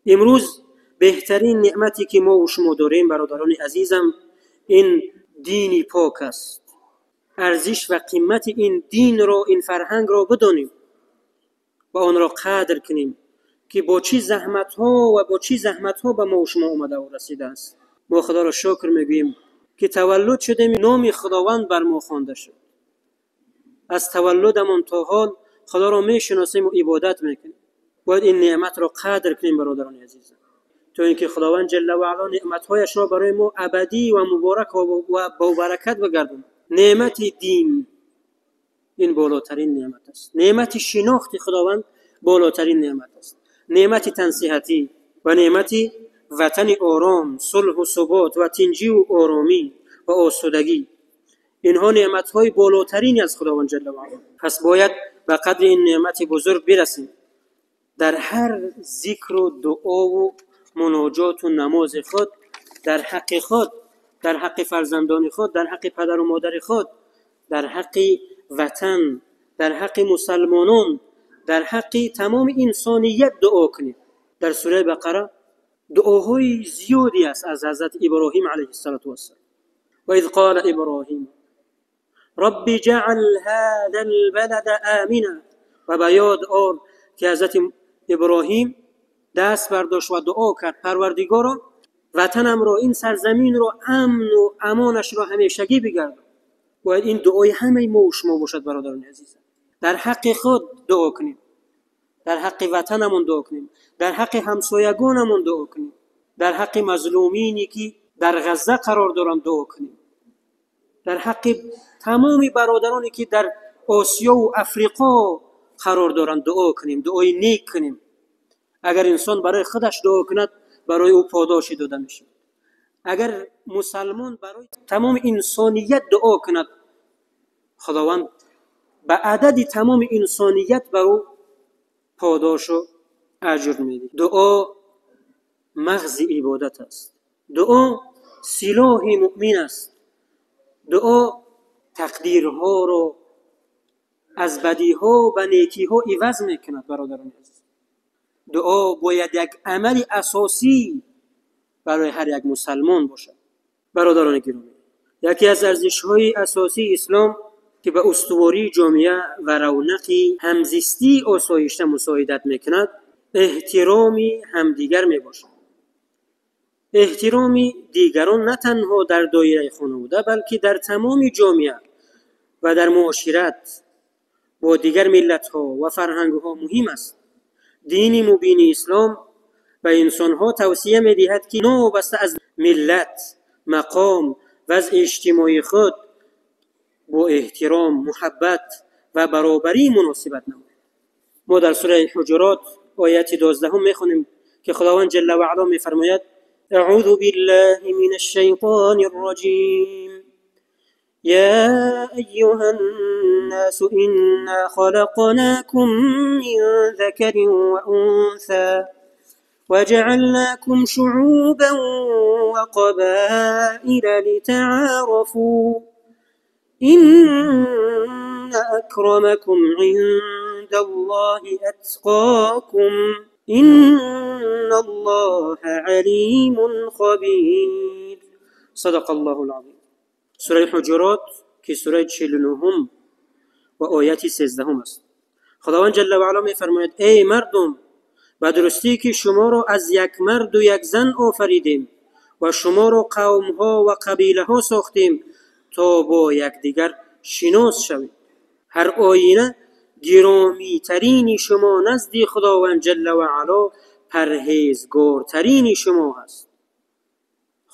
Имрӯз беҳтарин неъмате ки мо ва шумо дорем, бародарони азизам, ин дини пок аст. Арзиш ва қимати ин динро, ин фарҳангро бидонем ва онро қадр кунем, ки бо чӣ заҳматҳо ва бо чӣ заҳматҳо ба мо ва шумо омада ва расидааст. Мо Худоро шукр мегӯем, ки таваллуд шудем, номи Худованд бар мо хонда шуд. Аз таваллудамон то ҳол Худоро мешиносем ва ибодат мекунем. Бояд ин неъматро қадр кунем, бародарони азизам, то инки Худованд ҷалла ва ало неъматҳояшро барои мо абадӣ ва муборак ва бо баракат бигардонад. Неъмати дин ин болотарин неъмат аст. Неъмати шинохти Худованд болотарин неъмат аст. Неъмати тансиҳатӣ ва неъмати ватани ором, сулҳу субот ва тинҷӣ ва оромӣ ва осудагӣ, инҳо неъматҳои болотарин аз Худованд ҷалла ва ало. Пас бояд ба қадри ин неъмати бузург бирасем. Дар ҳар зикру дуову муноҷоту намози худ, дар ҳаққи худ, дар ҳаққи фарзандони худ, дар ҳаққи падару модари худ, дар ҳаққи ватан, дар ҳаққи мусалмонон, дар ҳаққи тамоми инсоният дуо кунем. Дар сураи Бақара дуоҳои зиёде аст аз ҳазрати Иброҳим алайҳиссалоту вассалом. Ва из қола Иброҳим рабби ҷаъал ҳазал балада амина. Ва ба ёд ор, ки ҳазрати Иброҳим даст бардошт ва дуо кард: Парвардигоро, ватанамро, ин сарзаминро амну амонашро ҳамешагӣ бигардон. Бояд ин дуои ҳамаи мо ва шумо бошад, бародарони азизам. Дар ҳаққи худ дуо кунем, дар ҳаққи ватанамон дуо кунем, дар ҳаққи ҳамсоягонамон дуо кунем, дар ҳаққи мазлумине ки дар Ғазза қарор доранд дуо кунем, дар ҳаққи тамоми бародароне ки дар Осиё ва Африқо қарор доранд дуо кунем, дуои нек кунем. Агар инсон барои худаш дуо кунад, барои ӯ подоши дода мешавад. Агар мусалмон барои тамоми инсоният дуо кунад, Худованд ба адади тамоми инсоният ба ӯ подошу аҷр медиҳад. Дуо мағзи ибодат аст. Дуо силоҳи муъмин аст. Дуо тақдирҳоро аз бадиҳо ба некиҳо иваз мекунад, бародарони азиз. Дуо бояд як амали асосӣ барои ҳар як мусалмон бошад. Бародарони гиромӣ, яке аз арзишҳои асосии ислом, ки ба устувории ҷомеа ва равнақи ҳамзистии осоишта мусоидат мекунад, эҳтироми ҳамдигар мебошад. Эҳтироми дигарон на танҳо дар доираи хонавода, балки дар тамоми ҷомеа ва дар муошират бо дигар миллатҳо ва фарҳангҳо муҳим аст. Дини мубини ислом ба инсонҳо тавсия медиҳад, ки новобаста аз миллат, мақом, вазъи иҷтимоии худ бо эҳтиром, муҳаббат ва баробарӣ муносибат намояд. Мо дар сураи Ҳуҷурот ояти 12 мехонем, ки Худованд ҷалла ва ало мефармояд: аъузу биллаҳи минаш шайтонир раҷим. يا أيها الناس إنا خلقناكم من ذكر وأنثى وجعلناكم شعوبا وقبائل لتعارفوا إن أكرمكم عند الله أتقاكم إن الله عليم خبير. صدق الله العظيم. сураи Ҳуҷурот, ки сураи 49 ва ояти 13 аст. Худованд ҷалла ва ало мефармояд: эй мардум, ба дурустӣ ки шуморо аз як марду як зан офаридем ва шуморо қавмҳо ва қабилаҳо сохтем то бо якдигар шинос шавед. Ҳар оина гиромитарини шумо назди Худованд ҷалла ва ало парҳезгортарини шумо ҳаст.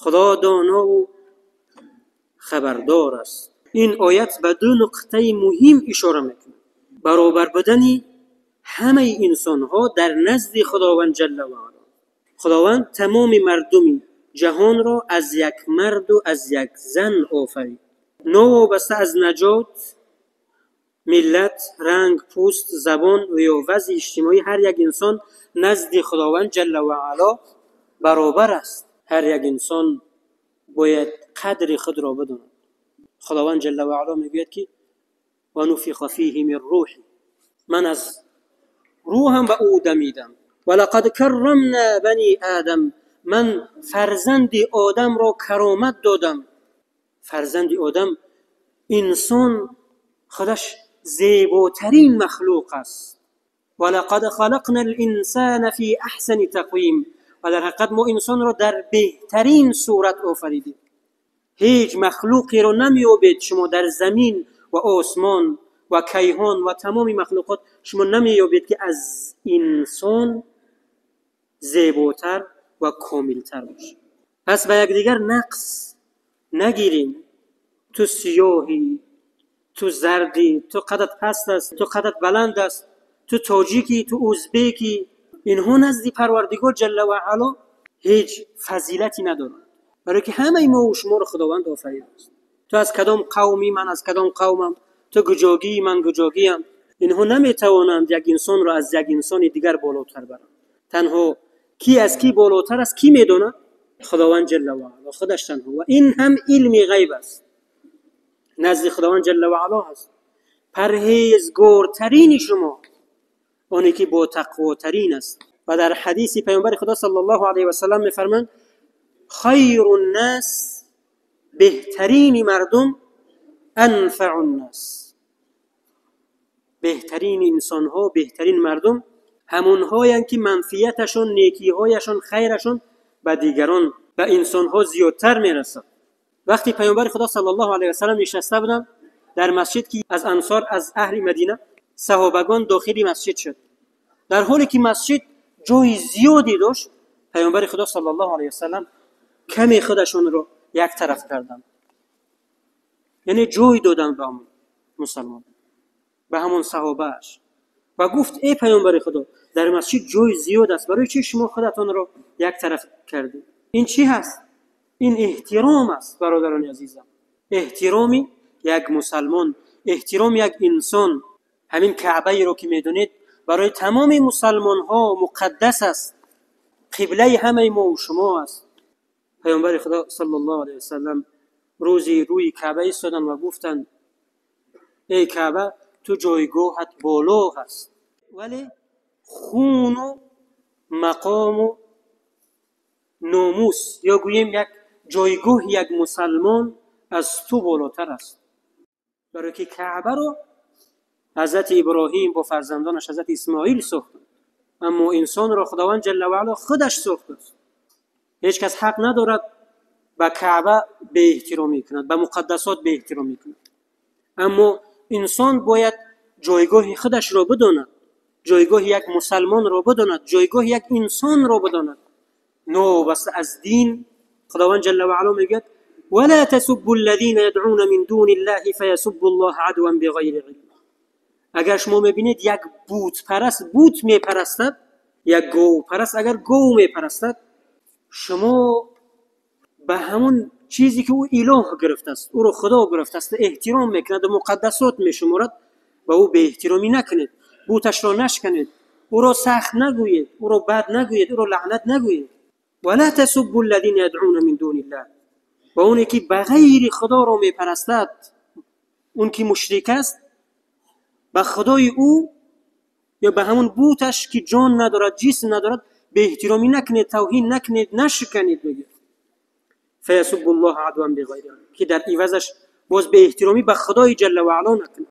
Худо донову хабардор аст. Ин оят ба ду нуқтаи муҳим ишора мекунад: баробар будани ҳамаи инсонҳо дар назди Худованд ҷалла ва ало. Худованд тамоми мардуми ҷаҳонро аз як марду аз як зан офарид, новобаста аз наҷот, миллат, ранг, пӯст, забон ва ё вазъи иҷтимоӣ. Ҳар як инсон назди Худованд ҷалла ва ало баробар аст. Ҳар як инсон бояд қадри худро бидонад. Худованд ҷалла ва ало мегӯяд, ки ва нуфиха фиҳи мин рӯҳи, ман аз рӯҳам ба ӯ дамидам ولقد کرمنا بنی آدم، من فرزند آدم را کرامت دادم. فرزند آدم، انسان خودش زیباترین مخلوق است. ولقد خلقنا الانسان فی احسن تقویم، و در حقیقت ما انسان را در بهترین صورت آفریدیم. هیچ مخلوقی را نمی‌یابید شما در زمین و آسمان و کیهان و تمام مخلوقات، شما نمی‌یابید که از انسان زیباتر و کاملتر باشه. پس به یکدیگر نقص نگیریم. تو سیاهی، تو زردی، تو قدت پست است، تو قدت بلند است، تو تاجیکی، تو ازبکی، اینها نزد پروردگار جل و علا هیچ فضیلتی ندارند، برای که همه ما و شما رو خداوند آفریده است. تو از کدام قومی، من از کدام قومم، تو گجاگی، من گجاگیم. اینها نمیتوانند یک انسان را از یک انسان دیگر بالاتر برند. تنها کی از کی بالاتر است کی میداند؟ خداوند جل و علا خودش تنها، و این هم علم غیب است، نزد خداوند جل و علا هست. پرهیزگارترین شما آنی که با تقواترین است. و در حدیث پیامبر خدا صلی الله علیه و سلم میفرمایند خیر الناس، بهترین مردم، انفع الناس، بهترین انسانها، بهترین مردم همونهایند که منفیتشون، نیکیهایشون، خیرشون به دیگران، به انسانها زیادتر میرسد. وقتی پیامبر خدا صلی الله علیه و سلم نشسته بودند در مسجد که از انصار، از اهل مدینه صحابگان داخل مسجد شد، در حالی که مسجد جای زیادی داشت، پیامبر خدا صلی الله علیه و سلم کمی خودشون رو یک طرف کردند، یعنی جای دادن به همون مسلمان، به همون صحابهش، و گفت ای پیامبر خدا در مسجد جای زیاد است، برای چی شما خودتان رو یک طرف کردید؟ این چی هست؟ این احترام است برادران عزیزم، احترام یک مسلمان، احترام یک انسان. همین کعبه رو که میدونید برای تمام مسلمان ها مقدس است، قبله همه ما و شما است. پیامبر خدا صلی الله علیه و سلم روزی روی کعبه ایستادند و گفتند ای کعبه تو جایگاهت بالا هست، ولی خون و مقام و ناموس، یا گوییم یک جایگاه یک مسلمان از تو بالاتر است. برای که کعبه رو حضرت ابراهیم با فرزندانش حضرت اسماعیل ساختند، اما انسان را خداوند جل و علا خودش ساخته است. هیچ کس حق ندارد به کعبه به احترامی کند، به مقدسات به احترامی کند، اما انسان باید جایگاه خودش را بداند، جایگاه یک مسلمان را بداند، جایگاه یک انسان را بداند. نوبسته از دین خداوند جل و علا میگه ولا تسبوا الذين يدعون من دون الله فيسبوا الله عدوا بغیر علم. اگر شما میبینید یک بت پرست بت میپرستد، یک گاو پرست اگر گاو میپرستد، شما به همون چیزی که او اله گرفته است، او رو خدا گرفته است، احترام میکند و مقدسات میشمارد، و او به احترامی نکنید، بتش را نشکنید، او را سخت نگویید، او را بد نگویید، او را لعنت نگویید. ولا تسبوا الذين يدعون من دون الله، و اونی که بغیر خدا را میپرستد، اون که مشرک است، به خدای او یا به همون بتش که جان ندارد، جسم ندارد، به احترامی نکنید، توهین نکنید، نشکنید. بگید فیسب الله عدوا بغیر علم، که در عوضش باز به احترامی به خدای جل و علا نکنید.